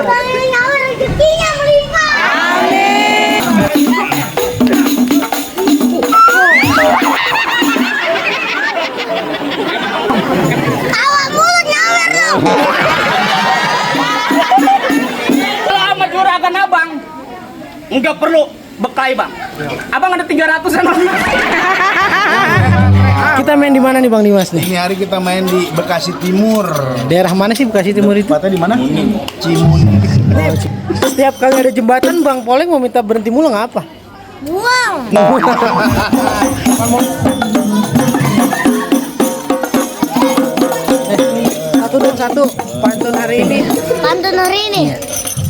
Abang ini nyawa rezekinya melimpah. Amin. Awak mulut nyawer dong. Sama juragan abang nggak perlu bekai bang. Abang ada 300-an. Kita main di mana nih Bang Dimas nih? Ini hari kita main di Bekasi Timur. Daerah mana sih Bekasi Timur itu? Tempatnya di mana? Cimuning. Setiap kali ada jembatan Bang Poleng mau minta berhenti mulu ngapa? Buang. Satu dong satu. Pantun hari ini. Pantun hari ini.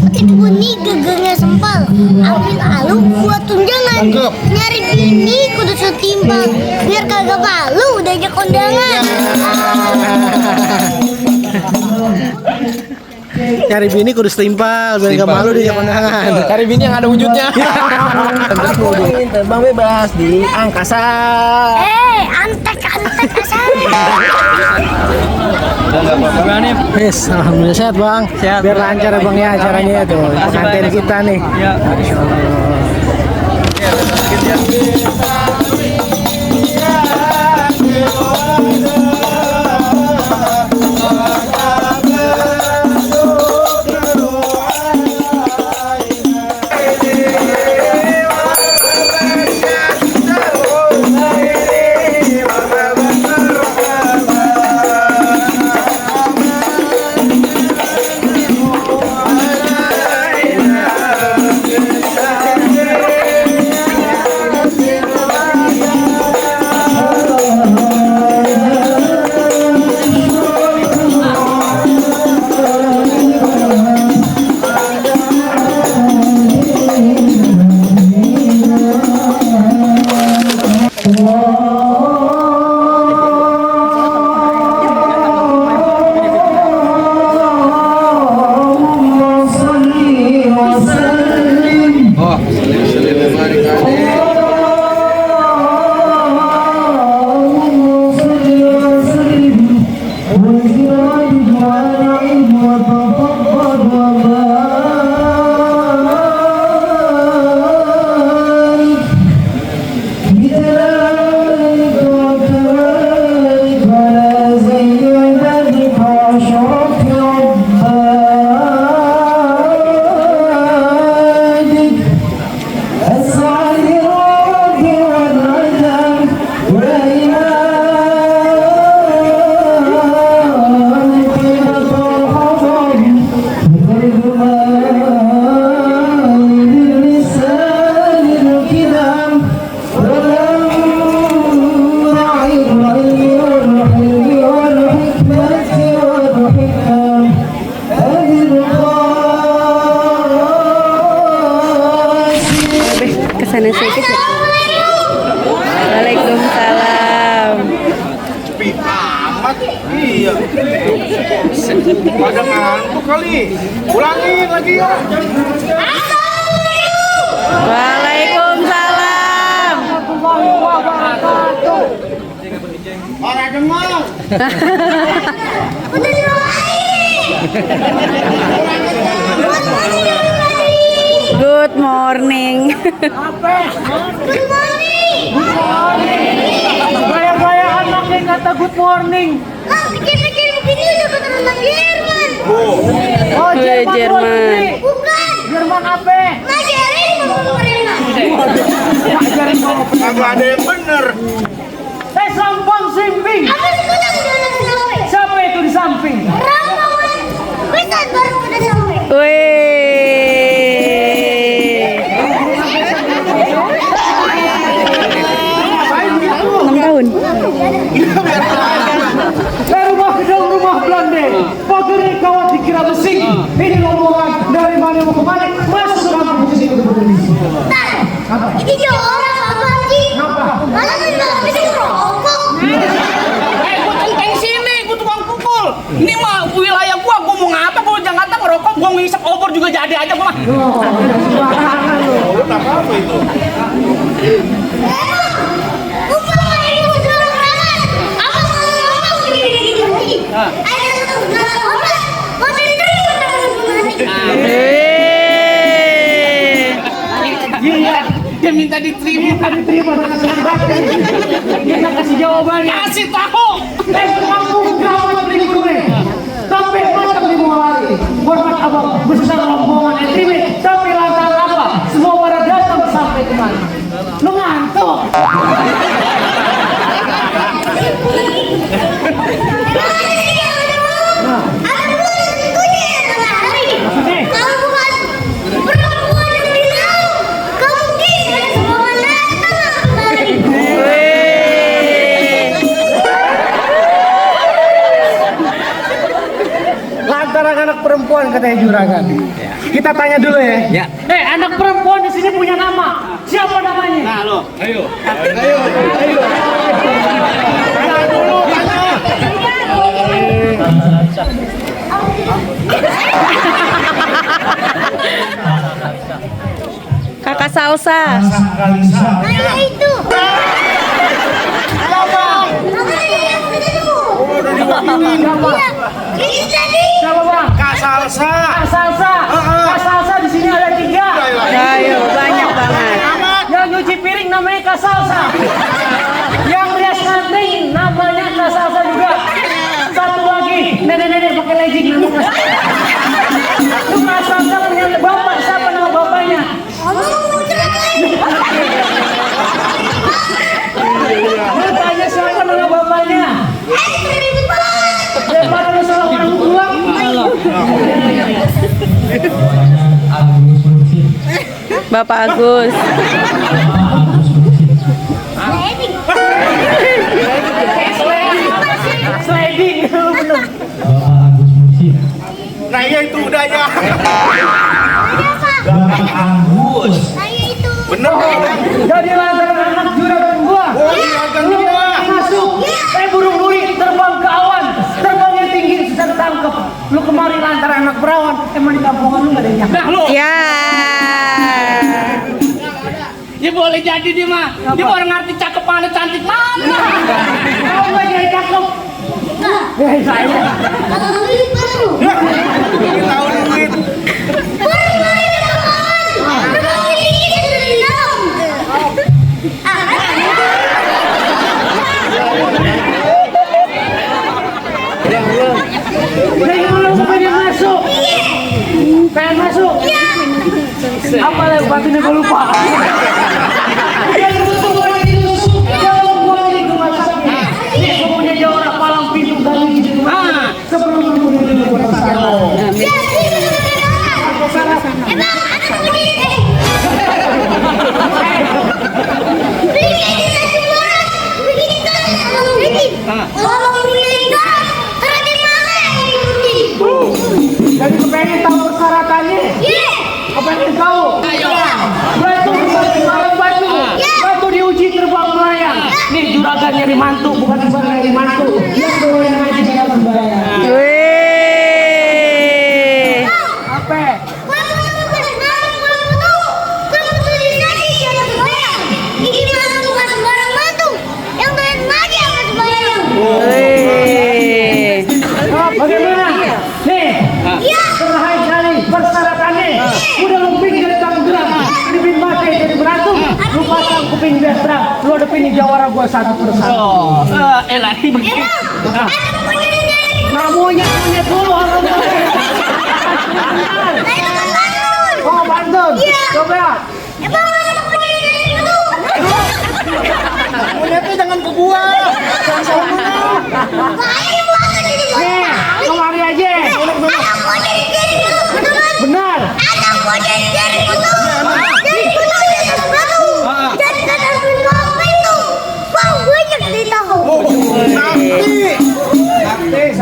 Ketik bunyi gegengnya sempal. Ambil alu buat tunjangan. Cakep. Nyari bini kudu setimpal. Biar kagak malu udah ajak kondangan. Cari bini kudu setimpal biar gak malu di kondangan. Cari bini yang ada wujudnya. Aku ingin terbang bebas di angkasa. Antek asal. Yes, alhamdulillah sehat Bang. Sehat. Biar lancar ya Bang ya acaranya ya tuh. Pengantin kita nih. Ya. Masya Allah. Kesana sedikit ya. Waalaikumsalam. Cepet amat. Iya. Pada ngantuk kali. Ulangin lagi ya. Waalaikumsalam. Orang dengar. Udah Good morning. Good morning. Gaya-gaya anaknya kata good morning. Ah, kecil-kecil begini udah keturunan Jerman. Oh Jerman. Bukan. Jerman apa? Ngajarin ngomong mereka. Ajarin ngomong. Kagak ada yang bener. Sampang simping. Apa sih udah sampai? Siapa itu di samping? Ramuan. Bisa baru udah sampai. Wih. 6 tahun. Rumah gedung rumah Belanda. Pokoknya kawat dikira mesin. Ini rombongan dari mana mau kemana? Masuk ke kampung sini ke Indonesia. Nah, ini dia orang apa sih? Malah kan nggak bisa ngerokok. Gua tenteng sini, gua tukang pukul. Ini mah wilayah gua mau ngapa? Gua Jakarta ngerokok, gua ngisap obor juga jadi aja gua mah. Apa itu? Umpama ini musuh orang. Apa mau ngomong gini lagi? Ada satu orang. Kau sendiri Dia minta diterima. Diterima dengan senang hati. Kita kasih jawabannya. Kasih tahu. Kamu gawat beli gurme. Tapi masa beli lari. Hormat abang besar rombongan terima. Tapi lantaran apa? Semua pada datang sampai kemana? Lu ngantuk. Kalau bukan perempuan yang bilang, kamu gila semua datang kembali. Lantaran anak perempuan katanya juragan. Kita tanya dulu ya. Ya. Anak perempuan di sini punya nama. Siapa namanya? Nah, lo. Ayo. Kakak Salsa. Mana itu? Namanya yang ketemu. Iya, ini tadi. Siapa bang? Kak Salsa. Kak Salsa. Kak Salsa di sini ada 3. Ayo, banyak banget. Yang nyuci piring namanya Kak Salsa. Yang rias kanting namanya Kak Salsa juga. Satu lagi, nenek-nenek pakai legging namanya. Itu Kak Salsa punya bapak, siapa nama bapaknya? Lu tanya siapa nama bapaknya? Daripada lu salah orang tua. Bapak Agus. Sliding, belum. Nah iya itu udah ya. Saya itu. Bener. Jadi lantaran anak juragan gua. Oh iya kan Lu dia. masuk, burung duri terbang ke awan, terbangnya tinggi susah ketangkep. Lu kemarin lantaran anak perawan, emang di kampungan lu gak ada yang nyangka. Nah, lo. Ya. Ya boleh jadi dia mah. Dia orang ngerti cakep mana cantik mana. Kau gak jadi cakep. Saya. Kalau duit baru. Kita tahu duit. Baru main apaan? Berbagi dikit dari dalam. Jadi lu pengen masuk. Pengen masuk. Apa lagi batinnya gue lupa. Jadi lu tuh gue ditusuk. Jauh gue di rumah sakit. Nih gue punya jawab palang pintu dari di rumah. Sebelum lu punya di rumah sakit. Ya, sini emang anak begini. Begini semua orang. Begini kan abang begini. Kalau abang begini kan, ternyata mana yang begini? Jadi kepengen tahu persyaratannya. Iya. Kepengen tahu. Ayo. Batu diuji terbang melayang. Nih juragan nyari mantu, bukan sembarang nyari mantu. Yang doain aja dia membayar. Wih. Apa? Wih. Bagaimana? Nih, terakhir kali persyaratannya udah lebih dari tanggung gerak. Lebih mati jadi berantem. Lu pasang kuping dia terang. Lu hadapin jawara gua satu persatu. Oh, elah ini begini. Namanya punya dulu orang Oh, Bandung. Coba. Punya tuh jangan ke gua. Jangan salah gua. Nih, kemari aja. Benar.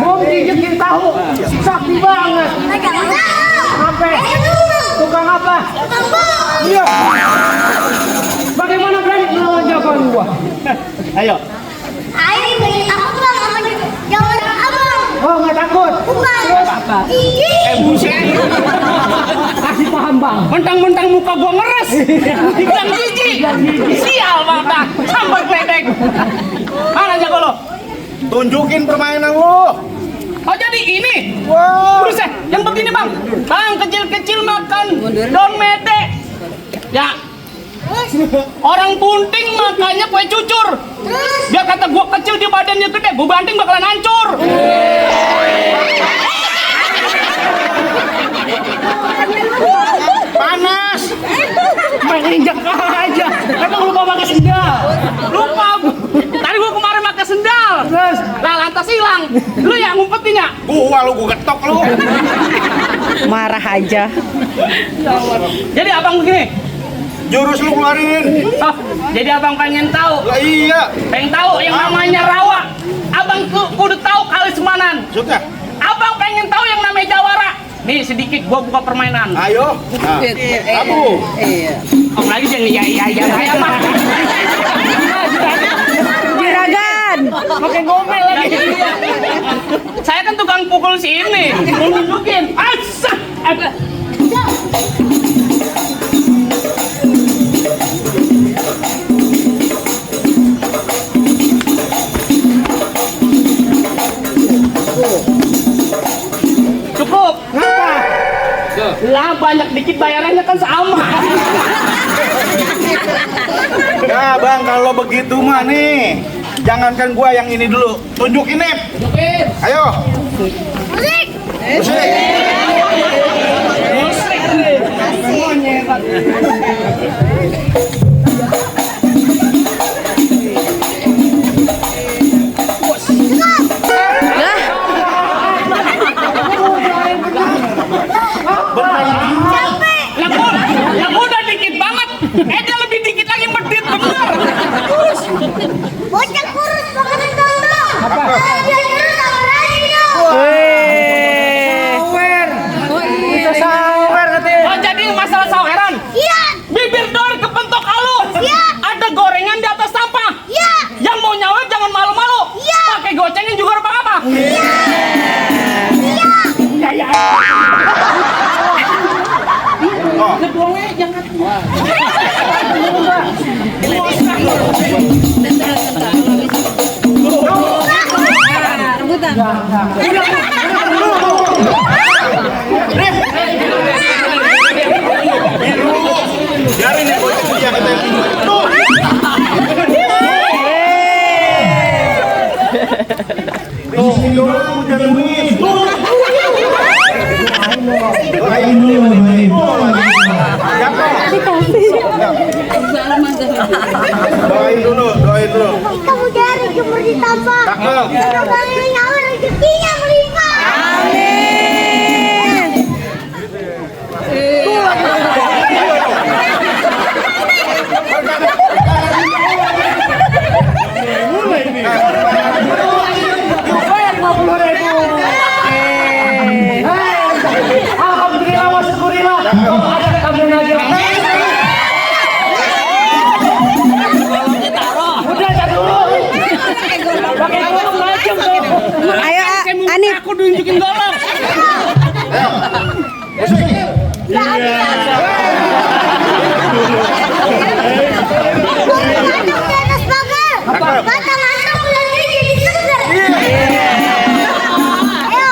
Bom dijekin tahu. Sakti banget. Sampai tukang apa? Iya. Bagaimana berani melawan jawaban gua? Ayo. Oh, nggak takut. Buset. Kasih paham, Bang. Mentang-mentang muka gua ngeres. Dibilang jijik. Sial mata. Sampai gledek. Mana jago lo? Tunjukin permainan lu. Oh jadi ini? Wah. Buset, yang begini bang. Bang kecil-kecil makan daun mete. Ya. Orang bunting makanya kue cucur. Terus? Biar kata gua kecil di badannya gede, gua banting bakalan hancur. Panas. Main injak aja. Emang lupa pakai sendal. Lupa. Tadi gua kemarin pakai sendal. Terus Lah lantas hilang. Lu yang ngumpetin ya? Gua getok lu. Marah aja. Jadi abang begini. Jurus lu keluarin. Oh, jadi abang pengen tahu. Lah iya. Pengen tahu yang namanya rawa. Abang kudu tahu kali semanan. Sudah. Abang pengen tahu yang namanya jawara. Nih sedikit gua buka permainan. Ayo. Nah. Kamu. Om lagi jangan iya saya mah. Juragan. makin ngomel lagi. Saya kan tukang pukul sini. Mau nunjukin. Asak. Ada. Cukup. Lah banyak dikit bayarannya kan sama. Ya bang, kalau begitu mah nih, jangankan gua yang ini dulu, tunjukin nih. Ayo. Musik. Musik. Yang udah dikit banget. Dia lebih dikit lagi medit bener. Bocah kurus makanan dong. Biar kurus sama Rani dong. Kita sawer katanya. Oh jadi masalah saweran. Iya. Bibir dor kepentok halus. Iya. Ada gorengan di atas sampah. Iya. Yang mau nyawer jangan malu-malu. Iya. Pakai gocengin juga apa-apa. Iya. Oh. Biarin ya bocah dia kata. Tuh. Sini dulu jangan nangis. Doain dulu. Doain dulu. Kamu dari jemur ditambah. Cakep. Kalau nyawa rezekinya melimpah. Amin. Alhamdulillah wa syukurillah. Ada kamu lagi. Udah dulu. Pakai golong macam tuh. Ayo Anip. Aku nunjukin golong. Mantap di atas pagar. Mata mantap bulan ini jadi seger. Ayo.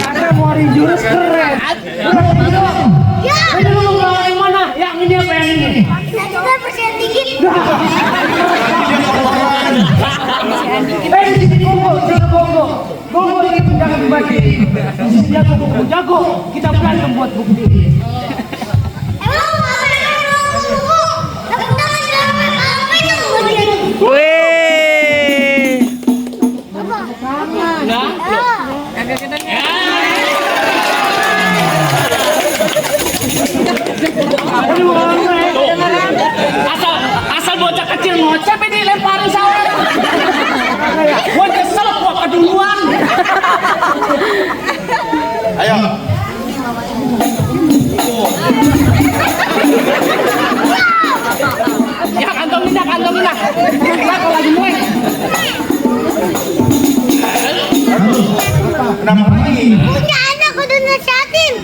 Ada mau hari jurus keren. Ya. Ini lu mau yang mana? Yang ini apa yang ini? Nah, coba persen dikit. Di sini Bongo, jangan Bongo. Bongo itu jangan dibagi. Di sini jago Bongo, jago. Kita berantem buat bukti. Emang apa yang mau buku? Tapi tangan dalam apa itu bagian? Weh. Apa? Nah, Ah. asal bocah kecil ngocap ini lemparin sawer. Gua nyesel gua keduluan. Ayo.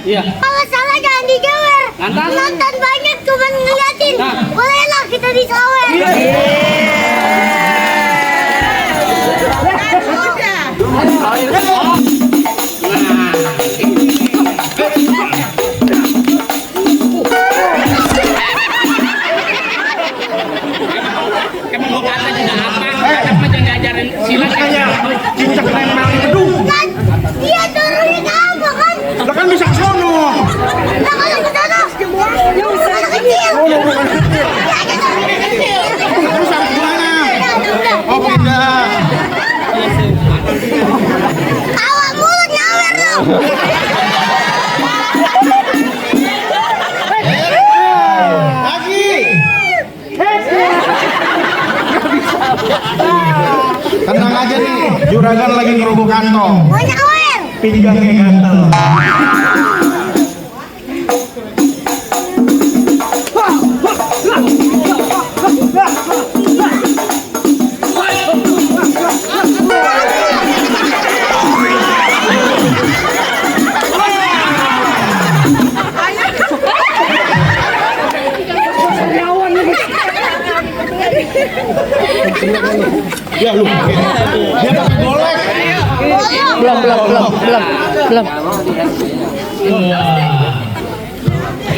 Iya. Kalau salah jangan dijewer. Lantas? Nonton banyak cuma ngeliatin. Nah. Bolehlah kita disawer. Kamu mau kata juga apa? Kata mah jangan ngajarin silat aja. Cicak nempel di bedung. Kan dia turunin apa kan? Lah kan bisa ke sono. Nah kalau ke sana, anak kecil. Bukan kecil. Anak kecil. Terus harus gimana? Udah. Oh, pindah. Tawa mulut nyawer dong. Lagi. Tenang aja nih, juragan lagi ngerubuk kantong. Mau nyawer. Pinggangnya gatel. Ya lu, dia pakai golek. Belum.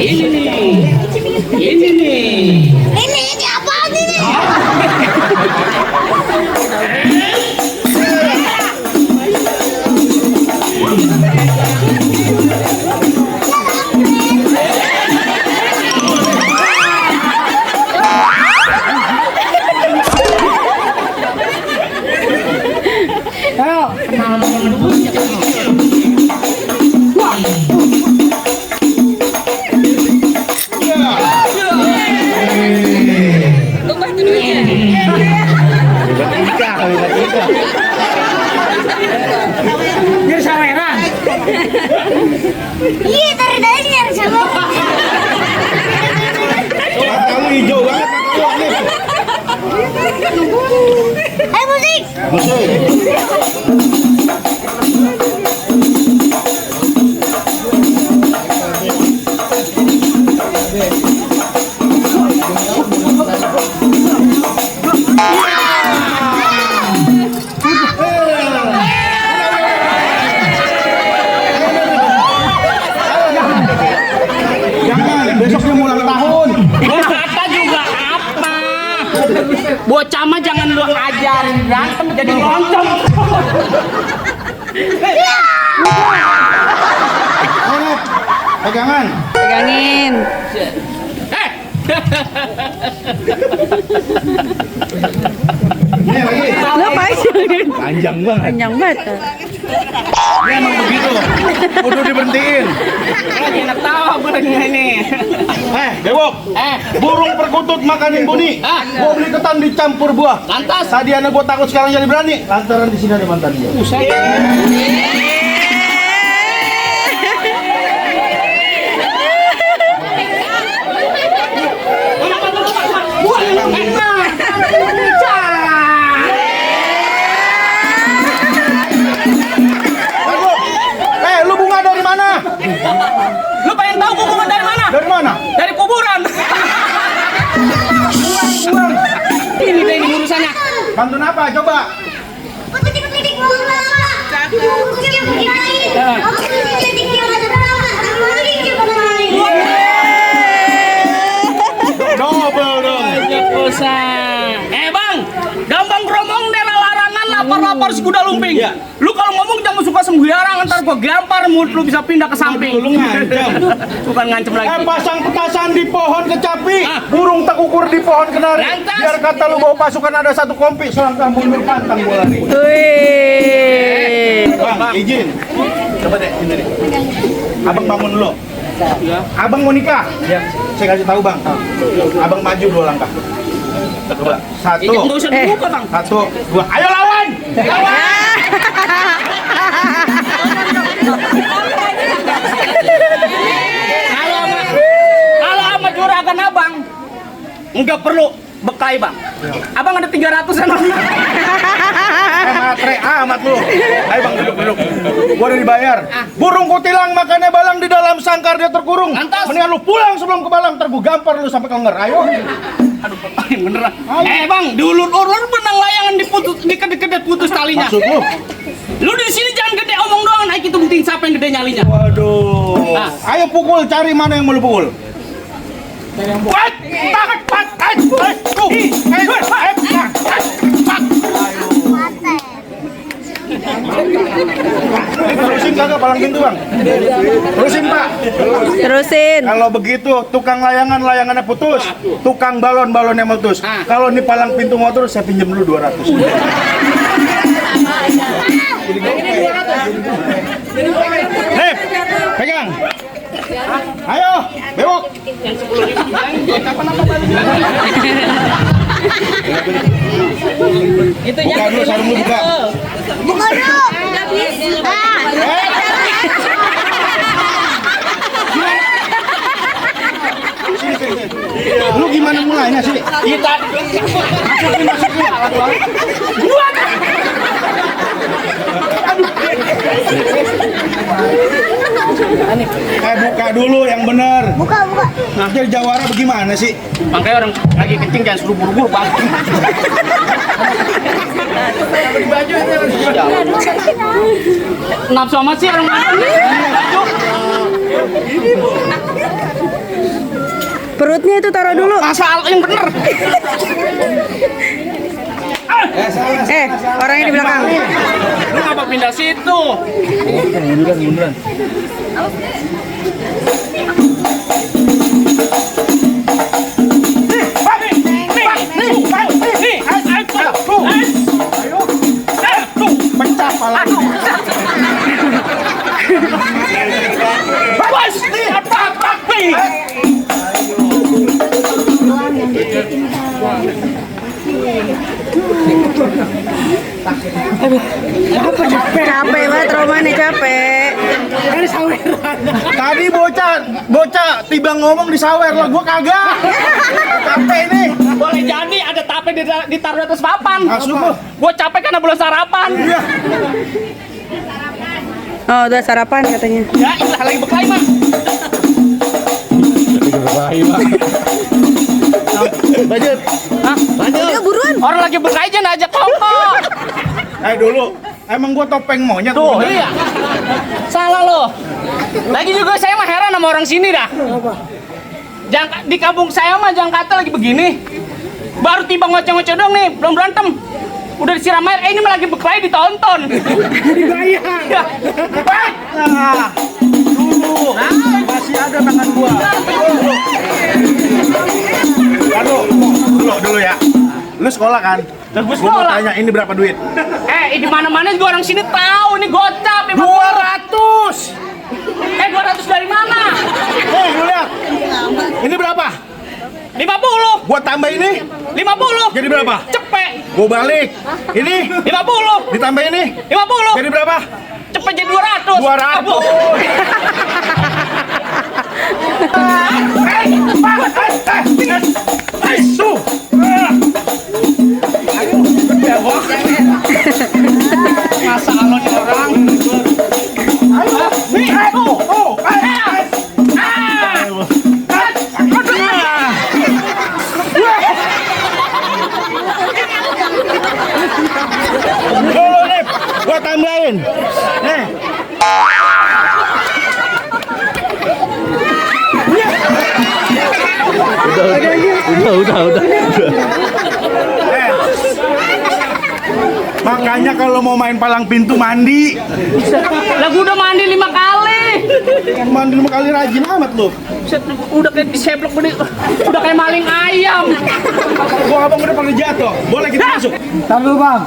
Ini nih. Ini apaan ini? Dia saweran. Iya dari tadi nyari sama. Kamu hijau banget mata lu. Ayo musik. Musik. Jangan, besok dia mau ulang tahun. Gua kata juga apa? Bocah mah jangan lu ajarin berantem jadi loncom. Ayo, pegangan. Pegangin. Ini lagi. Lu panjang. Panjang banget. Panjang banget. Ini emang begitu. Udah diberhentiin. Lagi enak tawa gue ini. Dewok. Burung perkutut makanin buni. Gua beli ketan dicampur buah. Lantas? Tadi anak gua takut, sekarang jadi berani. Lantaran di sini ada mantan dia. Gua yang enak. Lu bunga dari mana? Lu pengen tahu gua dari mana? Dari mana? Dari kuburan. Ini deh ini urusannya. Bantuin apa? Coba. Petik-petik mau lama. Bungkusnya begini. Aku petik yang ada berapa? Lagi juga kemarin. Double dong. Bang, gampang gromong deh larangan lapar-lapar si kuda lumping. Iya. Lu kalau ngomong jangan suka sembarangan, ntar gua gampar mulut lu bisa pindah ke samping. Lu ngancam. Bukan ngancem lagi. Pasang petasan di pohon kecapi, Ah. burung tak ukur di pohon kenari. Lantas? Biar kata lu bawa pasukan ada satu kompi, selangkah mundur pantang gua lari. Wih. Bang, izin. Coba deh, ini deh. Abang bangun dulu. Abang mau nikah? Iya. Saya kasih tahu bang. Abang maju 2 langkah. Coba. Satu. Nggak usah dibuka bang. 1, 2. Ayo lawan! Kalau sama juragan abang, nggak perlu bekai bang. Abang ada 300 emang. Matre amat lu. Ayo bang, duduk. Gua udah dibayar. Burung kutilang makannya balang di dalam sangkar dia terkurung. Lantas? Mendingan lu pulang sebelum ke balang, ntar gua gampar lu sampai kelengar. Ayo. Aduh, beneran. Bang, diulur-ulur benang layangan dikedet-kedet putus talinya. Maksud lu? Lu di sini jangan gede omong doang, naik itu buktiin siapa yang gede nyalinya. Waduh. Nah. Ayo pukul, cari mana yang mau lu pukul. Terusin kagak palang pintu bang? Terusin pak. Terusin. Kalau begitu tukang layangannya putus, tukang balonnya meletus. Kalau ini palang pintu mau terus saya pinjam dulu 200. Nih, pegang. Ayo, bewok. Buka dulu sarung lu buka. Buka dulu. Lu gimana mulainya sih? Kita Buka dulu yang bener. Buka. Nah, jadi jawara bagaimana sih? makanya orang lagi kencing jangan suruh buru-buru bang. Nafsu amat sih orang makan. Perutnya itu taruh dulu. Asal yang bener. Orangnya di belakang. Lu ngapa pindah situ? Munduran. Pecah pala. Bos, apa nih? Capek banget Roma nih, capek. Tadi bocah tiba ngomong di sawer lah, gua kagak. Capek nih. Boleh jadi ada tape ditaruh di atas papan. Masuk lu. Gua capek karena belum sarapan. Iya. Oh, udah sarapan katanya. Ya, ilah lagi berkelahi mah. Lanjut. Hah? Udah buruan. Orang lagi berkelahi jangan ajak kongkong. Dulu. Emang gua topeng monyet. Tuh, iya. Salah lo. Lagi juga saya mah heran sama orang sini dah. Jangan di kampung saya mah jangan kata lagi begini. Baru tiba ngoceh-ngoceh dong nih, belum berantem. Udah disiram air, ini mah lagi berkelahi ditonton. Dibayar. Nah, dulu masih ada tangan gua. Aduh, dulu ya. Lu sekolah kan? Dan gua Gua mau sekolah. tanya ini berapa duit? Di mana-mana juga orang sini tahu ini gocap. 200. 200 dari mana? Lu lihat. Ini berapa? 50. Gua tambah ini 50. jadi berapa? Cepet. Gua balik. Ini 50. ditambah ini 50. jadi berapa? Cepet jadi 200. 200. Tuh. Masa lo nih orang. Dulu nih, gua tambahin. Nih. Udah. Makanya kalau mau main palang pintu mandi. Lah gua udah mandi 5 kali. Mandi 5 kali rajin amat lu. Set, udah kayak diseblok benih. Udah kayak maling ayam. Gua abang udah pada jatuh. Boleh kita masuk? Tar dulu bang.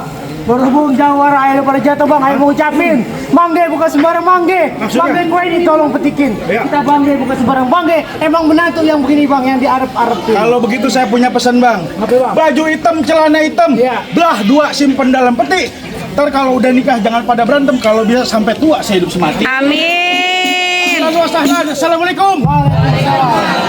Berhubung jawara ayo pada jatuh bang, ayo mau ucapin mangge bukan sembarang mangge. Maksudnya? Mangge gue ini tolong petikin. Iya. Kita bangge bukan sembarang bangge. Emang menantu yang begini bang, yang diarep-arep tuh. Kalau begitu saya punya pesan bang. Apa, Bang? Baju hitam, celana hitam. Iya. Belah 2 simpen dalam peti. Ntar kalau udah nikah jangan pada berantem. Kalau bisa sampai tua saya hidup semati. Amin. Assalamualaikum. Waalaikumsalam.